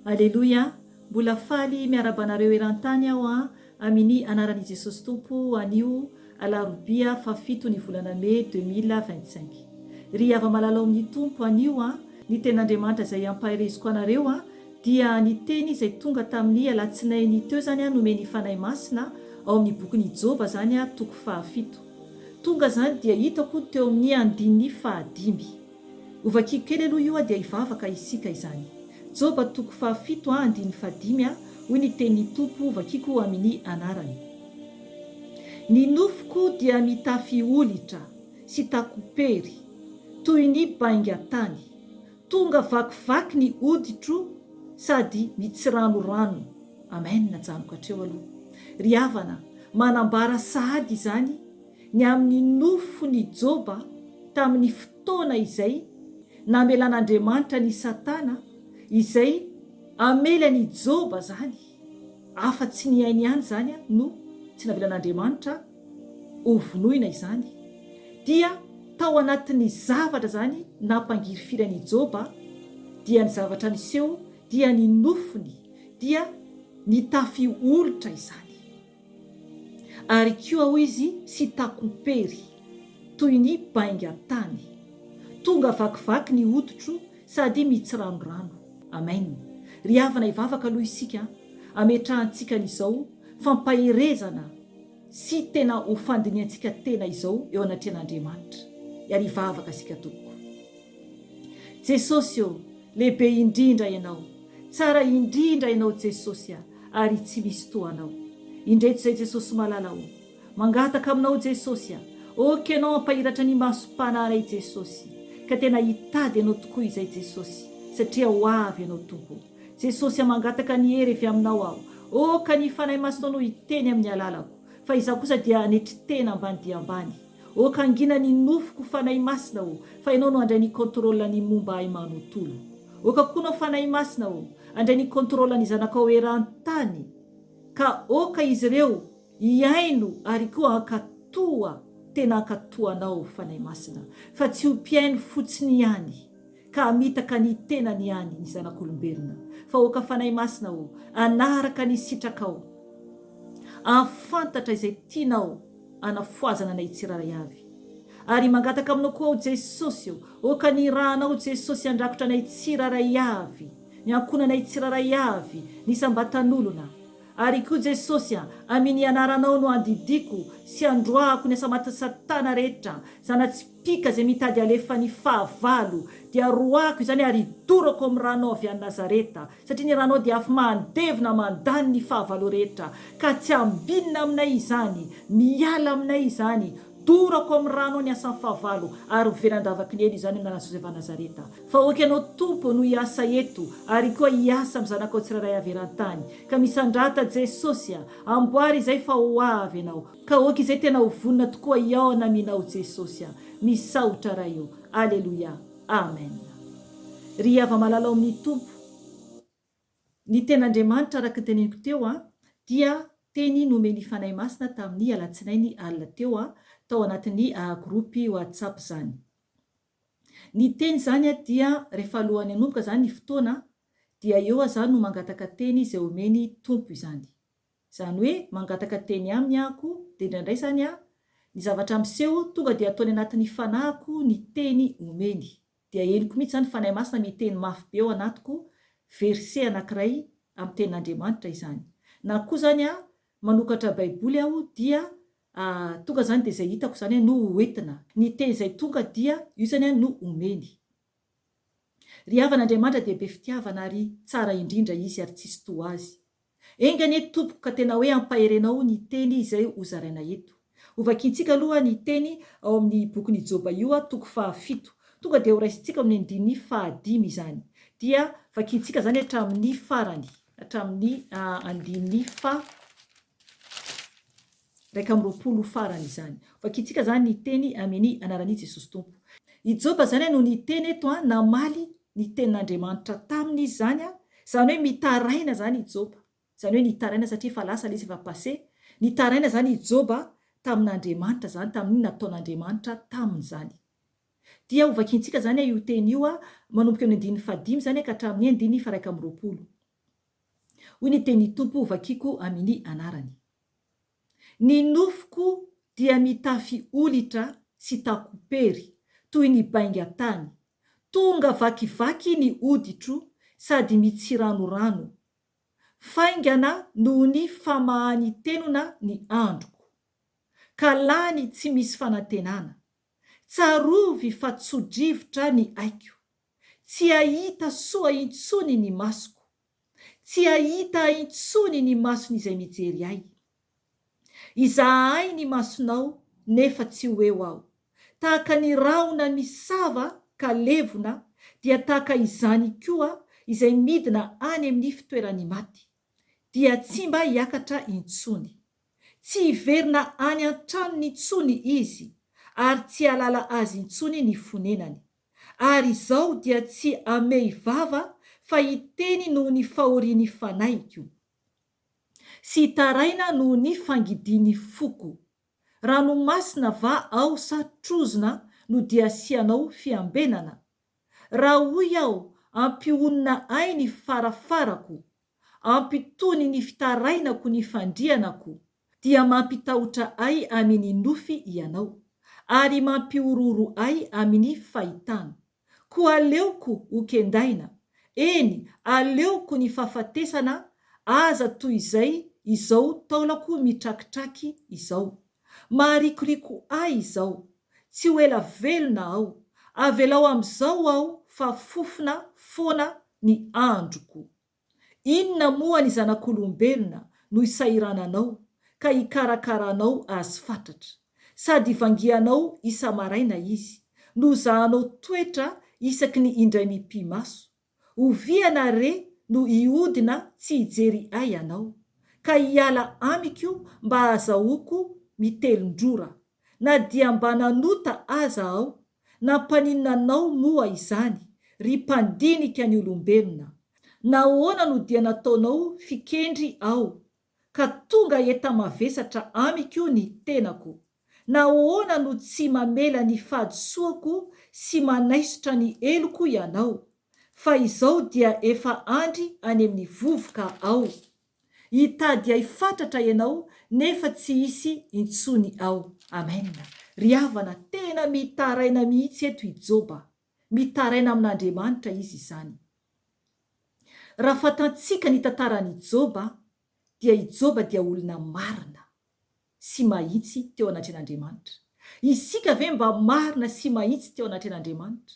Aleloia! Mbola faly miarahaba anareo eran-tany aho an, amini anaran' i Jesosy Tompo anio alarobia fahafito ny volana mey 2025. Ry hava-malala ao amin'ny Tompo anio an, ny tenin'Andriamanitra izay ampahereziko anareo an, dia ny teny izay tonga tamin'ny alatsinainy teo izany an nomen'ny Fanahy Masina ao amin'ny bokin'i Joba izany an toko fahafito. Tonga izany dia hitako teo amin'ny andininy fahadimy. Hovakiko kely aloha io dia hivavaka isika izany. Joba toko fahafito a andininy fahadimy a, hoy ny tenin'ny Tompo vakiko amini anarany. Ny nofoko dia mitafy olitra sy takopery, toy ny bainga tany. Tonga vakivaky ny hoditro sady mitsiranorano. Amen, ajanoko hatreo aloha. Ry havana, manambara sahady izany ny amin'ny nofon'i Joba tamin'ny fotoana izay namelan'Andriamanitra an'i Satana izay hamely an'i Joba izany, afa-tsy ny ainy ihany izany no tsy navelan'Andriamanitra hovonoina izany, dia tao anatin'ny zavatra izany nampangirifiry an'i Joba, dia ny zavatra niseho dia ny nofony dia nitafy olitra izany. Ary koa hoy izy sy takom-pery, toy ny bainga tany. Tonga vakivaky ny hoditro sady mitsiranorano. Amen. Ry havana hivavaka aloha isika ametrahantsika an'izao fampaherezana sy tena ho fandinihantsika tena izao eo anatrehan'Andriamanitra. Ary hivavaka isika tompoko. Jesosy ô, lehibe indrindra Ianao, tsara indrindra Ianao Jesosy a, ary tsy misy toa Anao. Indreto izay Jesosy malala ô, mangataka aminao Jesosy a, ok Ianao hampahiratra ny masom-panahinay Jesosy, ka tena hitady Anao tokoa izay Jesosy, satria ho avy Ianao Tompo ô. Jesosy a, mangataka ny hery avy aminao aho, ok ny Fanahy Masinao no hiteny amin'ny alalako, fa izaho kosa dia hanetry tena ambany dia ambany. Ok hangina ny nofoko Fanahy Masina ô, fa Ianao no handray ny contrôle ny momba ahy manontolo. Ok koa nao Fanahy Masina ô, handray ny contrôle ny zanakao eran-tany, ka ok izy ireo hihaino ary koa hankatoa, tena hankatoa Anao Fanahy Masina, fa tsy ho mpihaino fotsiny ihany, ka hamitaka ny tenany ihany ny zanak'olombelona, fa ok Fanahy Masina ô, hanaraka ny sitrakao, hahafantatra izay tianao anafohazana anay tsirairay avy. Ary mangataka aminao koa aho Jesosy ô, oka ny ranao Jesosy handrakotra anay tsirairay avy, ny ankohonanay tsirairay avy, ny isam-batan'olona. Ary koa Jesosy a, amin ny anaranao no andidiako sy androahako ny asa-matin'i satana rehetra, zana-tsipìka izay mitady halefa ny fahavalo, dia roahako izany ary idorako amin'ny ranao avy any Nazareta. Satria ny ranao dia afo mandevona mandany ny fahavalo rehetra, ka tsy ambinina aminay izany, miala aminay izany, dorako amin'ny ranao ny asan'ny fahavalo, ary ho velan-davaky ny helo izany amin'ny anaran'i Josefa Nazareta. Fa aoka Ianao Tompo no hiasa eto, ary koa hiasa amin'ny zanakao tsirairay avy eran-tany. Ka misandrata Jesosy a! Amboary izay fa ho avy Ianao. Ka aoka izay tena ho vonona tokoa hihaona aminao Jesosy a! Misaotra Ray o! Aleloia! Amen. Ry hava-malala ao amin'ny Tompo, ny Tenin'Andriamanitra araka ny teneniko teo dia teny nomen'ny Fanahy Masina tamin'ny alatsinainy alina teo tao anatin'ny groupe WhatsApp izany. Ny teny izany dia rehefa alohan'ny hanomboka izany ny fotoana dia eo aho izany no mangataka teny izay omeny Tompo izany. Izany hoe mangataka teny aminy ahako dia indraindray izany aho ny zavatra miseho tonga dia ataony anatin'ny fanahiko ny teny omeny. Dia henoko mihitsy izany Fanahy Masina miteny mafy be ao anatiko verset anakiray amin'ny tenin'Andriamanitra izany. Na koa izany aho manokatra baiboly aho dia tonga izany dia izay hitako izany no ho entina. Ny teny izay tonga dia io izany no omeny. Ry havana Andriamanitra dia be fitiavana ary tsara indrindra Izy ary tsisy toa Azy. Enga anie tompoko ka tena hoe ampaherenao ny teny izay ho zaraina eto. Ho vakintsika aloha ny teny ao amin'ny bokin'i Joba io toko fahafito. Tonga dia ho raisintsika ao amin'ny andininy fahadimy izany. Dia vakintsika izany hatramin'ny farany, hatramin'ny andininy faha 21 farany izany. Vakintsika izany ny teny amin'ny anaran'i Jesosy Tompo. I Joba izany no niteny eto, namaly ny tenin'Andriamanitra taminy izy izany, izany hoe mitaraina izany i Joba. Izany hoe nitaraina satria efa lasa ilay izy, efa passé. Nitaraina izany i Joba tamin'Andriamanitra izany, tamin'ny nataon'Andriamanitra taminy izany. Dia hovakintsika izany io teny io, manomboka eo amin'ny andininy fahadimy izany ka hatramin'ny andininy faha-21. Hoy ny tenin'ny Tompo hovakiko amin'ny anarany. Ny nofoko dia mitafy olitra sy takopery toy ny bainga tany, tonga vakivaky ny hoditro sady mitsiranorano, faingana noho ny famahany-tenona ny androko, ka lany tsy misy fanantenana. Tsarovy fa tso-drivotra ny aiko, tsy hahita soa intsony ny masoko. Tsy hahita ahy intsony ny mason'izay mijery ahy. Hizaha ahy ny masonao, nefa tsy ho eo aho. Tahaka ny rahona misava ka levona, dia tahaka izany koa izay midina any amin'ny fitoeran'ny maty, dia tsy mba hiakatra intsony. Tsy hiverina any an-tranony intsony izy, ary tsy hahalala azy intsony ny fonenany. Ary izao dia tsy hamehy vava fa hiteny noho ny fahorian'ny fanahiko, sy hitaraina noho ny fangidian'ny foko. Ranomasina va aho sa trozona no dia asianao fiambenana? Raha hoy aho, Ampionona ahy ny farafarako, ampitony ny fitarainako ny fandrianako, dia mampitahotra ahy amin' ny nofy Ianao, ary mampihorohoro ahy amin' ny fahitana. Koa aleoko ho kendaina, eny, aleoko ny fahafatesana aza toy izay izao taolako mitrakitraky izao. Maharikoriko ahy izao. Tsy ho ela velona aho. Avelao amin'izao aho fa fofona foana ny androko. Inona moa ny zanak'olombelona no isahirananao ka ikarakaranao azy fatratra? Sady ivangianao isa-maraina izy, no zahanao toetra isaky ny indray mipi-maso. Oviana re no hihodina tsy hijery ahy ianao, ka hiala amiko mba hahazahoako mitelin-drora? Na dia mba nanota aza aho, Nampaninona anao moa izany, ry mpandinika ny olombelona? Nahoana no dia nataonao fikendry aho, ka tonga enta-mavesatra amiko ny tenako? Nahoana no tsy mamela ny fahadisoako sy manaisotra ny heloko ianao? Fa izao dia efa andry any amin'ny vovoka aho. Hitady ahy fatratra ianao nefa tsy hisy intsony ao. Amen. Ry havana, tena mitaraina mihitsy eto i Joba. Mitaraina amin'Andriamanitra izy izany. Raha fantantsika ny tantaran'i Joba, dia i Joba dia olona marina sy mahitsy teo anatrehan'Andriamanitra. Isika ve mba marina sy mahitsy teo anatrehan'Andriamanitra?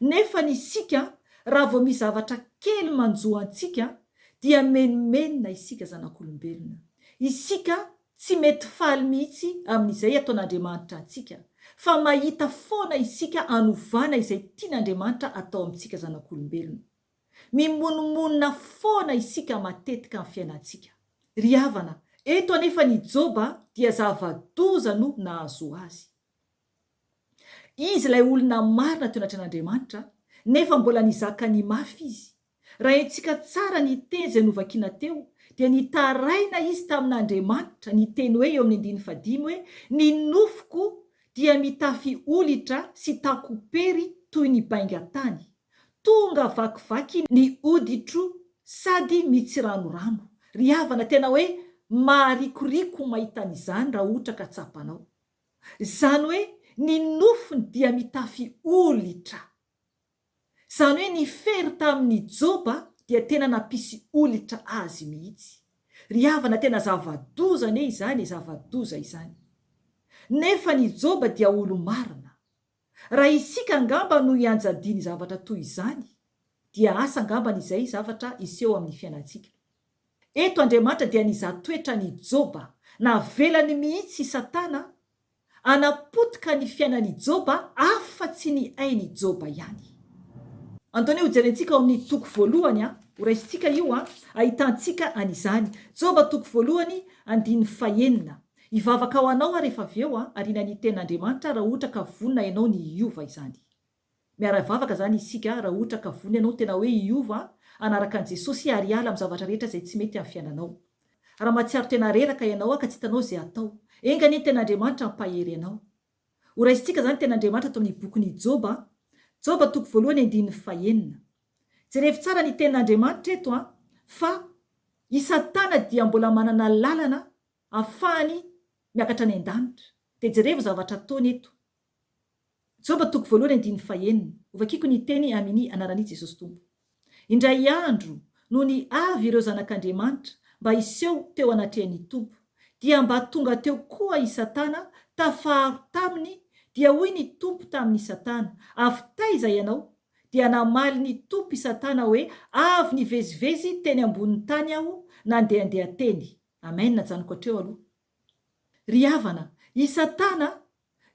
Nefa ny isika raha vao misy zavatra kely manjo antsika dia menomenona isika zanak'olombelona. Isika tsy mety faly mihitsy amin'izay ataon'Andriamanitra antsika fa mahita foana isika hanovana izay tian'Andriamanitra atao amintsika zanak'olombelona. Mimonomonona foana isika matetika amin'ny fiainantsika. Ry havana, eto anefa ny Joba dia zava-doza no nahazo azy. Izy ilay olona marina teo anatrehan'Andriamanitra, nefa mbola nizaka ny mafy izy. Raha henontsika tsara ny teny izay novakina teo, dia nitaraina izy tamin'Andriamanitra, niteny hoe eo amin'ny andininy fahadimy hoe, Ny nofoko dia mitafy olitra sy takopery toy ny bainga tany. Tonga vakivaky ny hoditro sady mitsiranorano. Ry havana, tena hoe maharikoriko mahita an'izany raha ohatra ka tsapanao. Izany hoe ny nofony dia mitafy olitra. Izany hoe ny fery tamin'i Joba dia tena nampisy olitra azy mihitsy. Ry havana tena zava-doza anie izany e, zava-doza izany. Nefa ny Joba dia olo-marina. Raha isika angamba no hianjadiany zavatra toy izany dia asa angambany izay zavatra hiseho amin'ny fiainantsika. Eto Andriamanitra dia nizaha toetra an'i Joba. Navelany mihitsy i Satana hanapotika ny fiainan'i Joba afa-tsy ny ain'i Joba ihany. Antonio hojerentsika ao amin'ny toko voalohany, horaisintsika io, ahitantsika an'izany. Joba toko voalohany, andininy fahenina. Hivavaka ho anao aho rehefa avy eo, aorianan'ny tenin'Andriamanitra, raha ohatra ka vonona ianao ny hiova izany. Miara-hivavaka izany isika raha ohatra ka vonona ianao tena hoe hiova, hanaraka an'i Jesosy ary hiala amin'ny zavatra rehetra izay tsy mety amin'ny fiainanao. Raha mahatsiaro tena reraka ianao ka tsy hitanao izay hatao, enga anie ny Tenin'Andriamanitra hampahery anao. Ho raisintsika izany ny Tenin'Andriamanitra ato amin'ny bokin'i Joba, Joba toko voalohany andininy fahenina. Jerevo tsara ny Tenin'Andriamanitra eto fa. I Satana dia mbola manana lalana ahafahany miakatra any an-danitra. Dia jerevo zavatra ataony eto. Joba toko voalohany andininy fahenina. Hovakiko ny teny amini anaran'i Jesosy Tompo. Indray andro, nony avy ireo zanak'Andriamanitra mba hiseho teo anatrehan'ny Tompo, dia mba tonga teo koa i Satana tafaharo taminy, dia hoy ny Tompo tamin'i Satana, Avy taiza ianao? Dia namaly ny Tompo i Satana hoe, Avy nivezivezy teny ambonin'ny tany aho, nandehandeha teny. Amen, ajanoko hatreo aloha. Ry havana, i Satana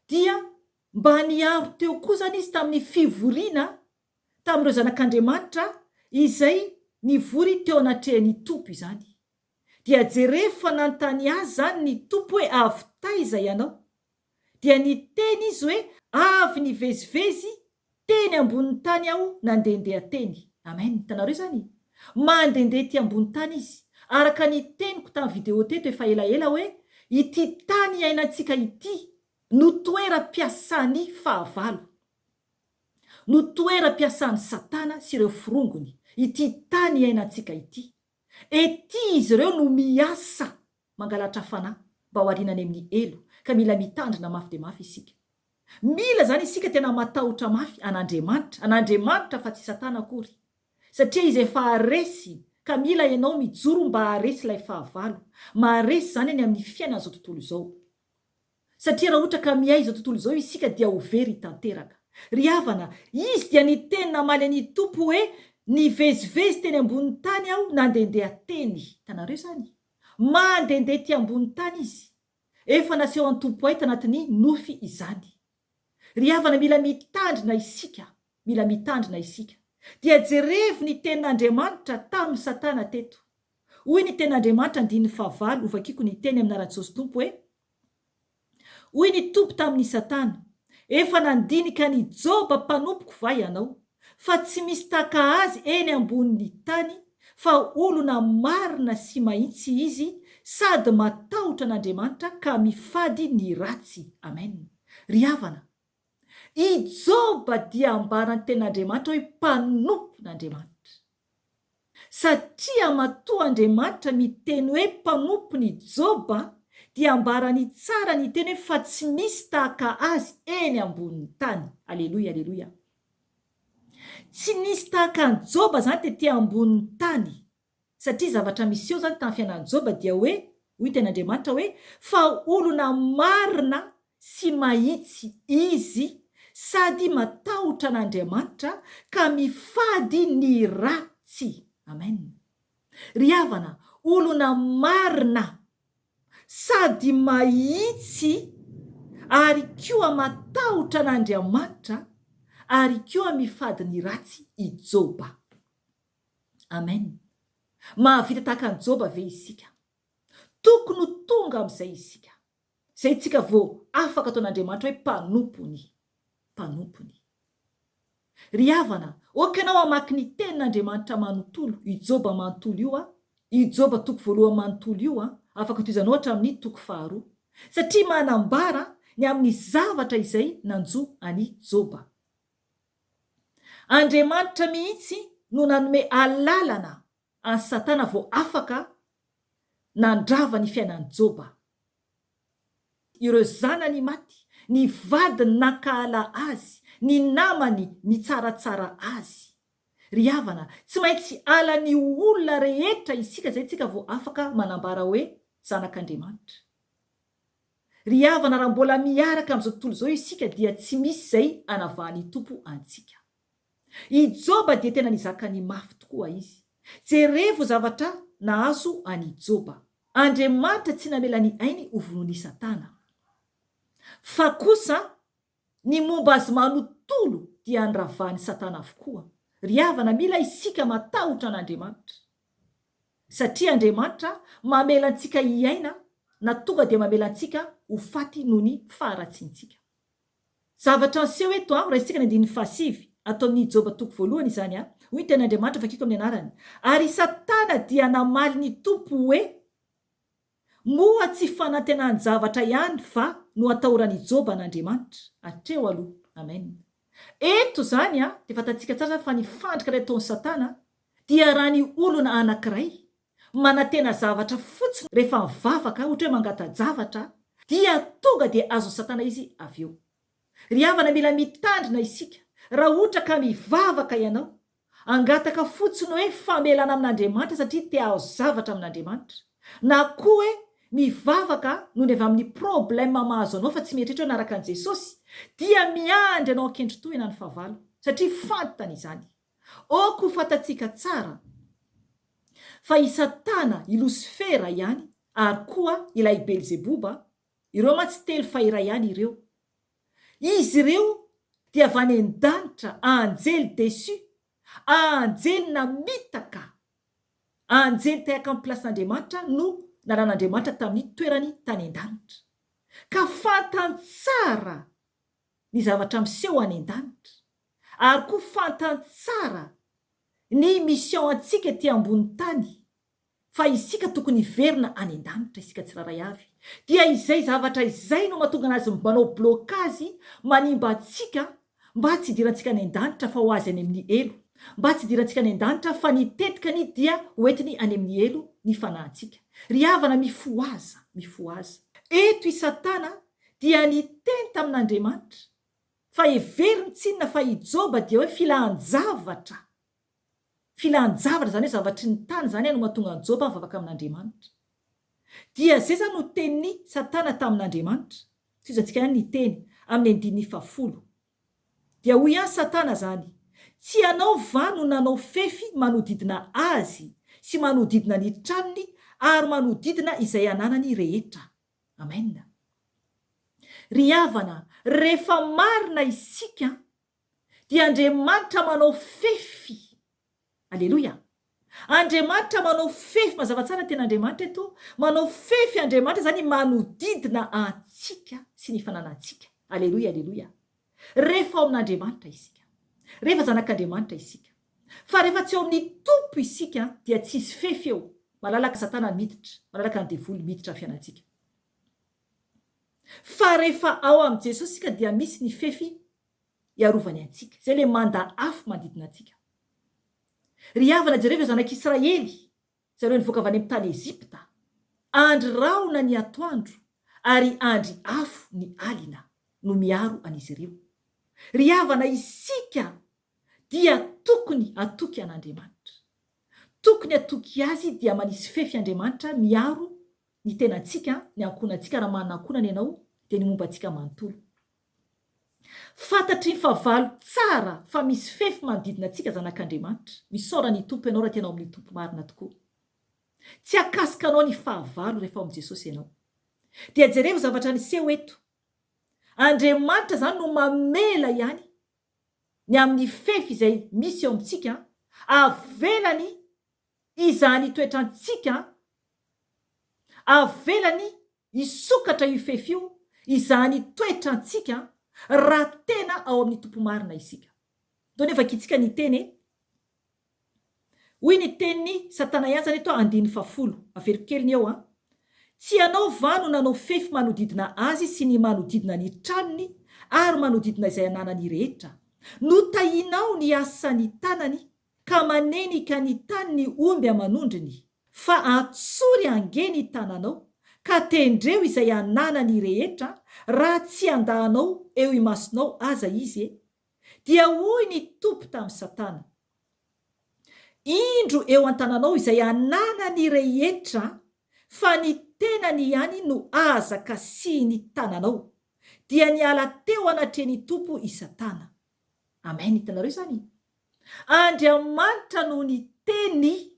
dia mba niaro teo koa izany izy tamin'ny fivoriana tamin'ireo zanak'Andriamanitra izay nivory teo anatrehan'ny Tompo izany. Dia jerevo fa nanontany azy izany ny Tompo hoe avy taiza ianao? Dia niteny izy hoe avy nivezivezy teny ambonin'ny tany aho nandehandeha teny. Amen. Hitanareo izany? Mandehandeha ety ambony tany izy. Araka ny teniko tamin'ny video teto efa elaela hoe ity tany iainantsika ity no toeram-piasan'ny fahavalo. No toeram-piasan'i Satana sy ireo forongony, ity tany iainantsika ity. Ety izy ireo no miasa mangalatra fanahy mba ho ariana any amin'ny helo, ka mila mitandrina mafy dia mafy isika. Mila izany isika tena matahotra mafy an'Andriamanitra, an'Andriamanitra fa tsy Satana akory. Satria izy efa haharesy, ka mila ianao mijoro mba haharesy ilay fahavalo. Maharesy izany any amin'ny fiainan'izao tontolo izao. Satria raha ohatra ka mihay izao tontolo izao isika dia ho very tanteraka. Ry havana, izy dia niteny namaly an'i Tompo hoe, Nivezivezy teny ambonin'ny tany aho nandehandeha teny. Hitanareo izany? Mandehandeha ety ambonin'ny tany izy. Efa naseho an'i Tompo ahy tanatin'ny nofy izany. Ry havana, mila mitandrina isika. Mila mitandrina isika. Dia jerevo ny tenin'Andriamanitra tamin'i Satana teto. Hoy ny tenin'Andriamanitra andininy fahavalo, hovakiko ny teny amin'ny anaran'i Jesosy Tompo hoe, Hoy ny Tompo tamin'i Satana, Efa nandinika an'i Joba mpanompoko va ianao, fa tsy misy tahaka azy eny ambonin'ny tany, fa olona marina sy mahitsy izy, sady matahotra an'Andriamanitra ka mifady ny ratsy. Amen. Ry havana, i Joba dia ambaran'ny tenin'Andriamanitra hoe mpanompon'Andriamanitra. Satria matoa Andriamanitra miteny hoe mpanompony i Joba dia ambarany tsara ny teny hoe fa tsy misy tahaka azy eny ambonin'ny tany. Aleloia aleloia. Tsy nisy tahaka an'i Joba zany tety ambonin'ny tany. Satria zavatra miseho zany tamin'ny fiainan'i Joba dia hoe, hoy ny tenin'Andriamanitra hoe, fa olona marina sy mahitsy izy sady matahotra an'Andriamanitra ka mifady ny ratsy. Amen. Ry havana, olona marina sady mahitsy ary koa matahotra an'Andriamanitra ary koa mifady ny ratsy i Joba. Amen. Mahavita tahaka an'i Joba ve isika? Tokony ho tonga amin'izay isika. Izay tsika vao afaka ataon'Andriamanitra hoe mpanompony. Mpanompony. Ry havana, ok ianao hamaky ny tenin'Andriamanitra manontolo, io Joba manontolo io an, io Joba toko voalohany manontolo io an, afaka tohizanao hatramin'ny toko faharoa. Satria manambara ny amin'ny zavatra izay nanjo an'i Joba. Andriamanitra mihitsy no nanome alalana an'i Satana vao afaka nandrava ny fiainan'i Joba. Ireo zanany maty, ny vadiny nankahala azy, ny namany nitsaratsara azy. Ry havana, tsy maintsy halan'ny olona rehetra isika izay tsika vao afaka manambara hoe zanak'Andriamanitra. Ry havana, raha mbola miaraka amin'izao tontolo izao isika dia tsy misy izay hanavahan'ny Tompo antsika. I Joba dia tena nizaka ny mafy tokoa izy. Jerevo zavatra nahazo an'i Joba. Andriamanitra tsy namela ny ainy ho vonoin'i Satana. Fa kosa, ny momba azy manontolo dia niravahan'i Satana avokoa. Ry havana, mila isika matahotra an'Andriamanitra. Satria Andriamanitra mamela antsika hiaina na tonga dia mamela antsika ho faty noho ny faharatsiantsika. Zavatra niseho eto an, raisintsika ny andininy fahasivy, ato amin'ny Joba toko voalohany izany an, hoy ny tenin'Andriamanitra vakiko amin'ny anarany, Ary i Satana dia namaly ny Tompo hoe, Moa tsy fanantenan-javatra ihany va no atahoran'i Joba an'Andriamanitra? Hatreo aloha. Amen. Eto izany an, dia fantatsika tsara izany fa ny fandrika ilay ataon'i Satana dia raha ny olona anankiray. manantena zavatra fotsiny rehefa mivavaka, ohatra hoe mangata-javatra, dia tonga dia azon'i Satana izy avy eo. Ry havana mila mitandrina isika, raha ohatra ka mivavaka ianao, hangataka fotsiny hoe famelana amin'Andriamanitra satria te hahazo zavatra amin'Andriamanitra, na koa hoe mivavaka noho ny avy amin'ny problème mahazo anao fa tsy mieritreritra hoe hanaraka an'i Jesosy, dia miandry anao an-kendritohina ny fahavalo, satria fantany izany. Ok ho fantatsika tsara fa i Satana, i Losifera ihany ary koa ilay Belzeboba, ireo mantsy telo fa iray ihany ireo. Izy ireo dia avy any an-danitra, anjely déçu, anjely namitaka, anjely te haka ny plasin'Andriamanitra no nalan'Andriamanitra tamin'ny toerany tany an-danitra. Ka fantany tsara ny zavatra miseho any an-danitra. Ary koa fantany tsara ny mission antsika ety ambony tany fa isika tokony hiverina any an-danitra isika tsirairay avy. Dia izay zavatra izay no mahatonga anazy manao blocage manimba antsika mba tsy hidirantsika any an-danitra fa ho azy any amin'ny helo. Mba tsy hidirantsika any an-danitra fa ny tetikany dia ho entiny any amin'ny helo ny fanahintsika. Ry havana mifohaza, mifohaza. Eto i Satana dia niteny tamin'Andriamanitra fa heveriny tsinona fa i Joba dia hoe filan-javatra, filan-javatra izany hoe zavatry ny tany izany no mahatonga an'i Joba mivavaka amin'Andriamanitra. Dia izay izany no tenin'i Satana tamin'Andriamanitra. Tohizantsika ihany ny teny amin'ny andininy fahafolo. Dia hoy ihany Satana izany, Tsy ianao va no nanao fefy manodidina azy sy manodidina ny tranony ary manodidina izay ananany rehetra? Amen. Ry havana, rehefa marina isika dia Andriamanitra manao fefy. Aleloia. Andriamanitra manao fefy, mazava tsara ny tenin'Andriamanitra eto, manao fefy Andriamanitra izany manodidina antsika sy ny fananantsika. Aleloia, aleloia. Rehefa ao amin'Andriamanitra isika. Rehefa zanak'Andriamanitra isika. Fa rehefa tsy ao amin'ny Tompo isika dia tsy hisy fefy eo. Malalaka Satana miditra, malalaka ny devoly miditra amin'ny fiainantsika. Fa rehefa ao amin'i Jesosy isika dia misy ny fefy hiarovany antsika. Izay ilay manda afo manodidina antsika. Ry havana jereo ireo zanak'Israely, zareo nivoaka avy any amin'ny tany Egypta. Andry rahona ny atoandro ary andry afo ny alina no miaro an'izy ireo. Ry havana isika dia tokony hatoky an'Andriamanitra. Tokony hatoky Azy dia manisy fefy Andriamanitra miaro ny tenantsika, ny ankohonantsika, raha manana ankohonana ianao dia ny momba antsika manontolo. Fantatry ny fahavalo tsara fa misy fefy manodidina antsika zanak'Andriamanitra. Misaora ny Tompo ianao raha tena ao amin'ny Tompo marina tokoa. Tsy hahakasika anao ny fahavalo rehefa ao amin'i Jesosy ianao. Dia jerevo zavatra niseho eto. Andriamanitra izany no mamela ihany ny amin'ny fefy izay misy eo amintsika, avelany izany toetrantsika, avelany hisokatra io fefy io izany toetrantsika raha tena ao amin'ny Tompo marina isika. Ndao anie vakintsika ny teny e! Hoy ny tenin'i Satana ihany izany eto andininy fahafolo. Averiko kely ny eo an. Tsy ianao va no nanao fefy manodidina azy sy ny manodidina ny tranony ary manodidina izay ananany rehetra? Notahianao ny asan'ny tanany ka manenika ny tany ny omby aman'ondriny. Fa atsory ange ny tananao ka tendreo izay ananany rehetra raha tsy handahanao eo imasonao aza izy e! Dia hoy ny Tompo tamin'i Satana, Indro eo an-tananao izay ananany rehetra, fa ny tenany ihany no aza kasihin'ny tananao. Dia niala teo anatrehan'ny Tompo i Satana. Amen, hitanareo izany? Andriamanitra no niteny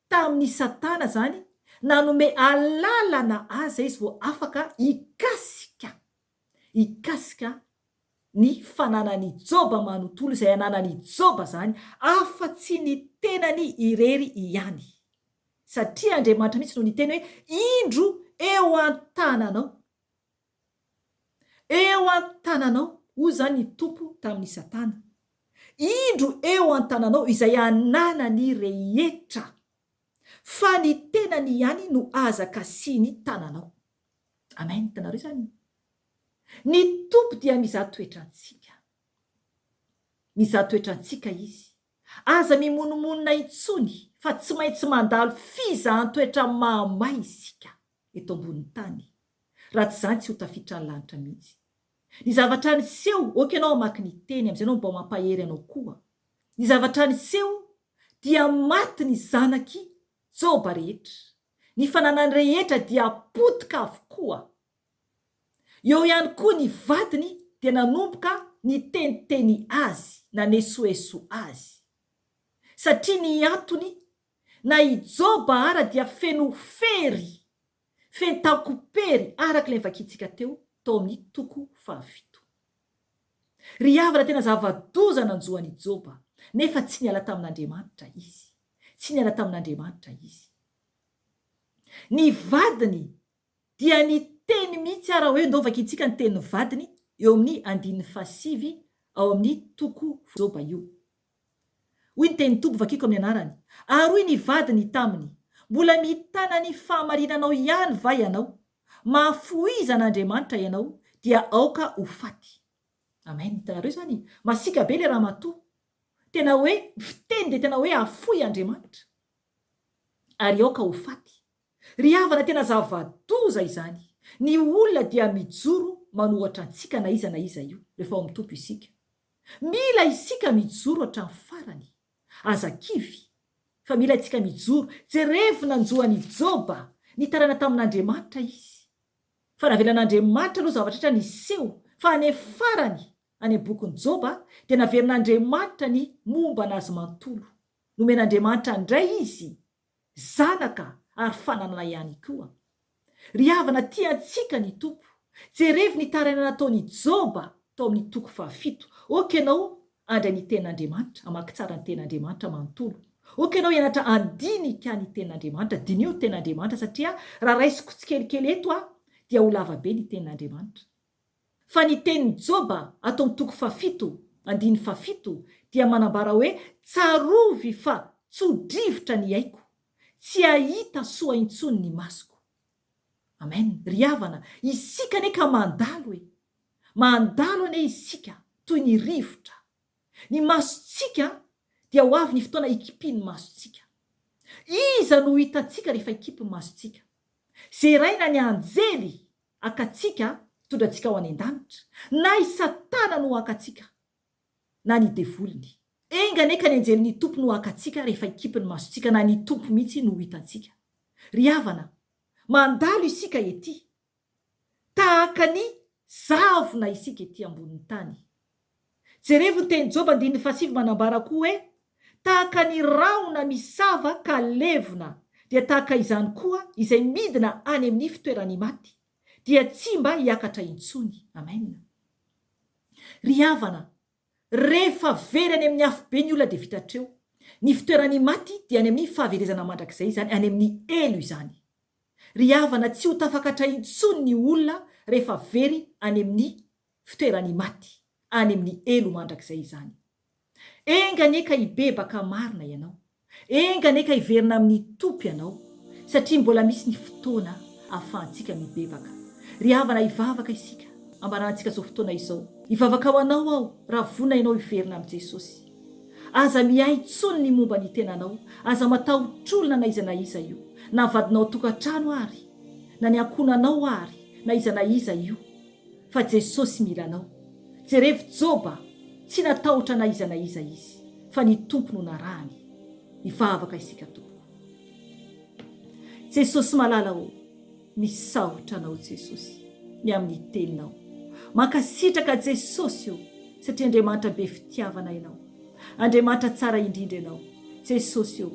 tamin'i Satana izany, nanome alalana azy izy vao afaka hikasika, hikasika ny fananan'i Joba manontolo, izay ananan'i Joba izany, afa-tsy ny tenany irery ihany. Satria Andriamanitra mihitsy no niteny hoe, Indro eo an-tananao. Eo an-tananao, hoy izany ny Tompo tamin'i Satana. Indro eo an-tananao izay ananany rehetra, fa ny tenany ihany no aza kasihin'ny tananao. Amen, hitanareo izany? Ny Tompo dia mizaha toetra antsika. Mizaha toetra antsika Izy. Aza mimonomonona intsony fa tsy maintsy mandalo fizahan-toetra mahamay isika eto ambonin'ny tany. Raha tsy izany tsy ho tafiditra ny lanitra mihitsy. Ny zavatra niseho, ok ianao hamaky ny teny amin'izay ianao mba mampahery anao koa. Ny zavatra niseho dia maty ny zanak'i Joba rehetra. Ny fananany rehetra dia potika avokoa. Eo ihany koa ny vadiny dia nanomboka niteniteny azy, nanesoeso azy. Satria ny antony, na i Joba ara dia feno fery, feno takom-pery araka ilay novakintsika teo tao amin'ny toko fahafito. Ry havana tena zava-doza nanjo an'i Joba, nefa tsy niala tamin'Andriamanitra izy. Tsy niala tamin'Andriamanitra izy. Ny vadiny dia niteny mihitsy ara hoe ndao vakintsika ny tenin'ny vadiny eo amin'ny andininy fahasivy ao amin'ny toko Joba io. Hoy ny tenin'ny Tompo vakiko amin'ny anarany, Ary hoy ny vadiny taminy, Mbola mitana ny fahamarinanao ihany va ianao? Mahafohiza an'Andriamanitra ianao, dia aoka ho faty. Amen. Hitanareo izany? Masiaka be ilay ramatoa. Tena hoe fiteny dia tena hoe hahafoy Andriamanitra. Ary aoka ho faty. Ry havana tena zava-doza izany. Ny olona dia mijoro manohatra antsika na iza na iza io rehefa ao amin'ny Tompo isika. Mila isika mijoro hatramin'ny farany. Aza kivy fa mila isika mijoro. Jerevo nanjo an'i Joba. Nitaraina tamin'Andriamanitra izy. Fa navelan'Andriamanitra aloha zavatra rehetra niseho fa any farany any amin'ny bokin'i Joba dia naverin'Andriamanitra ny momba an'azy manontolo. Nomen'Andriamanitra indray izy zanaka ary fananana ihany koa. Ry havana tia antsika ny Tompo. Jerevo ny taraina nataon'i Joba tao amin'ny toko fahafito. Ok ianao handray ny tenin'Andriamanitra, hamaky tsara ny tenin'Andriamanitra manontolo. Ok ianao hianatra handinika ny tenin'Andriamanitra, diniho ny tenin'Andriamanitra satria raha raisiko tsikelikely eto aho dia ho lava be ny tenin'Andriamanitra. Fa ny tenin'i Joba ato amin'ny toko fahafito, andininy fahafito, dia manambara hoe, Tsarovy fa tso-drivotra ny aiko, tsy hahita soa intsony ny masoko. Amen. Ry havana, isika anie ka mandalo e! Mandalo anie isika toy ny rivotra. Ny masontsika dia ho avy ny fotoana hikipian'ny masontsika. Iza no ho hitantsika rehefa hikipy ny masontsika? Zeraina ny anjely haka antsika hitondra antsika ho any an-danitra, na i Satana no haka antsika, na ny devoliny. Enga anie ka ny anjelin'ny Tompo no haka antsika rehefa hikipy ny masontsika, na ny Tompo mihitsy no ho hitantsika. Ry havana, mandalo isika ety. Tahaka ny zavona isika ety ambonin'ny tany. Jerevo ny tenin'i Joba andininy fahasivy manambara koa hoe, Tahaka ny rahona misava ka levona, dia tahaka izany koa izay midina any amin'ny fitoeran'ny maty, dia tsy mba hiakatra intsony. Amen. Ry havana, rehefa very any amin'ny afobe ny olona dia vita hatreo. Ny fitoeran'ny maty dia any amin'ny fahaverezana mandrakizay izany, any amin'ny helo izany. Ry havana, tsy ho tafakatra intsony ny olona rehefa very any amin'ny fitoeran'ny maty, any amin'ny helo mandrakizay izany. Enga anie ka hibebaka marina ianao. Enga anie ka hiverina amin'ny Tompo ianao, satria mbola misy ny fotoana ahafahantsika mibebaka. Ry havana, hivavaka isika, ambarantsika izao fotoana izao. Hivavaka ho anao aho raha vonona ianao hiverina amin'i Jesosy. Aza miahy intsony ny momba ny tenanao, aza matahotr'olona na iza na iza io, na vadinao tokantrano ary, na ny ankohonanao ary, na iza na iza io. Fa Jesosy mila anao. Jerevo Joba, tsy natahotra na iza na iza izy, fa ny Tompo no narahany. Hivavaka isika tompoko. Jesosy malala ô, misaotra anao Jesosy ny amin'ny teninao. Mankasitraka Jesosy ô, satria Andriamanitra be fitiavana ianao. Andriamanitra tsara indrindra ianao. Jesosy ô.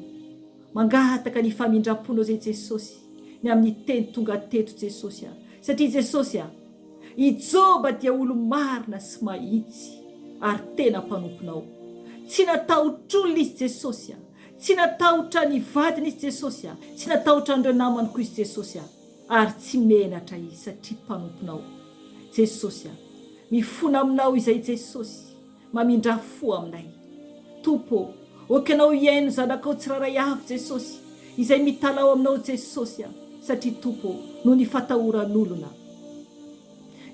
Mangataka ny famindramponao zay Jesosy ny amin'ny teny tonga teto Jesosy a! Satria Jesosy a! I Joba dia olo-marina sy mahitsy ary tena mpanomponao. Tsy natahotr'olona izy Jesosy a! Tsy natahotra ny vadiny izy Jesosy a! Tsy natahotra an'ireo namany koa izy Jesosy a! Ary tsy menatra izy satria mpanomponao. Jesosy a! Mifona aminao izay Jesosy. Mamindrà fo aminay. Tompo ô, ok Anao hihaino zanakao tsirairay avy Jesosy, izay mitalaho aminao Jesosy a, satria Tompo ô, noho ny fatahoran'olona.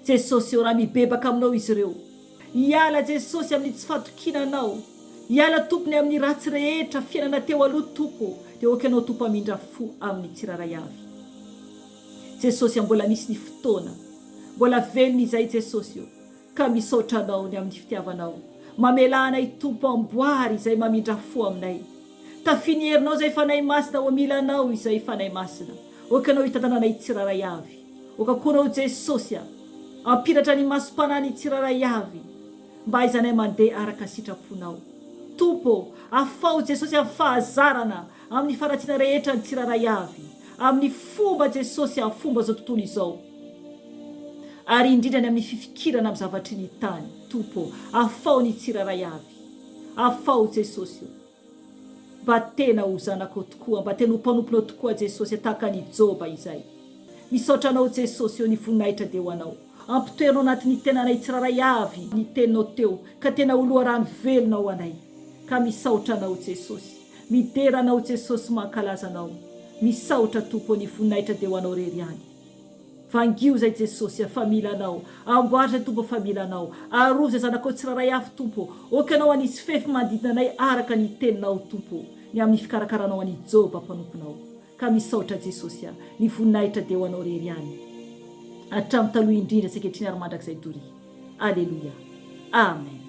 Jesosy ô, raha mibebaka aminao izy ireo, hiala Jesosy amin'ny tsy fatokiana Anao, Hiala Tompo ny amin'ny ratsy rehetra fiainana teo aloha Tompo ô, dia ok Ianao Tompo hamindra fo amin'ny tsirairay avy. Jesosy a mbola misy ny fotoana, mbola velona izay Jesosy ô, ka misaotra Anao ny amin'ny fitiavanao. Mamelà anay Tompo amboary izay mamindra fo aminay. Tafio ny herinao izay Fanahy Masina ô mila Anao izay Fanahy Masina. Ok Anao hitantana anay tsirairay avy. Ok koa Anao Jesosy a, ampiratra ny masom-panahy ny tsirairay avy. Mba aizanay mandeha araka sitraponao. Tompo ô, afaho Jesosy amin'ny fahazarana, amin'ny faharatsiana rehetra ny tsirairay avy, amin'ny fomba Jesosy amin'ny fomba izao tontolo izao, ary indrindra ny amin'ny fifikirana amin'ny zavatry ny tany. Tompo ô, afaho ny tsirairay avy. Afaho Jesosy ô. Mba tena ho zanakao tokoa, mba tena ho mpanomponao tokoa Jesosy tahaka an'i Joba izay. Misaotra anao Jesosy ô, ny voninahitra dia ho anao. Ampitoerino anatin'ny tenanay tsirairay avy ny teninao teo ka tena ho loharano velona ho anay. Ka misaotra anao Jesosy. Midera anao Jesosy mankalaza anao. Misaotra Tompo ô, ny voninahitra dia ho anao rery ihany. Vangio izay Jesosy a fa mila Anao, amboary izay Tompo fa mila Anao, arovy izay zanakao tsirairay avy Tompo ô, ok Ianao hanisy fefy manodidina anay araka ny teninao Tompo ô, ny amin'ny fikarakaranao an'i Joba mpanomponao, ka misaotra Jesosy a, ny voninahitra dia ho Anao rery ihany, hatramin'ny taloha indrindra sy ankehitriny ary mandrakizay doria. Aleloia. Amen.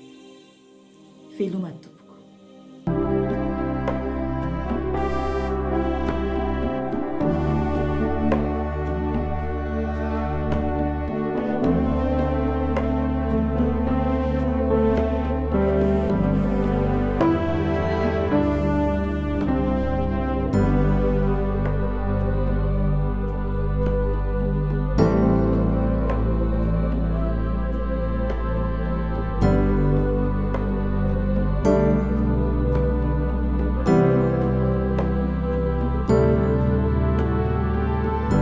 Veloma tompoko.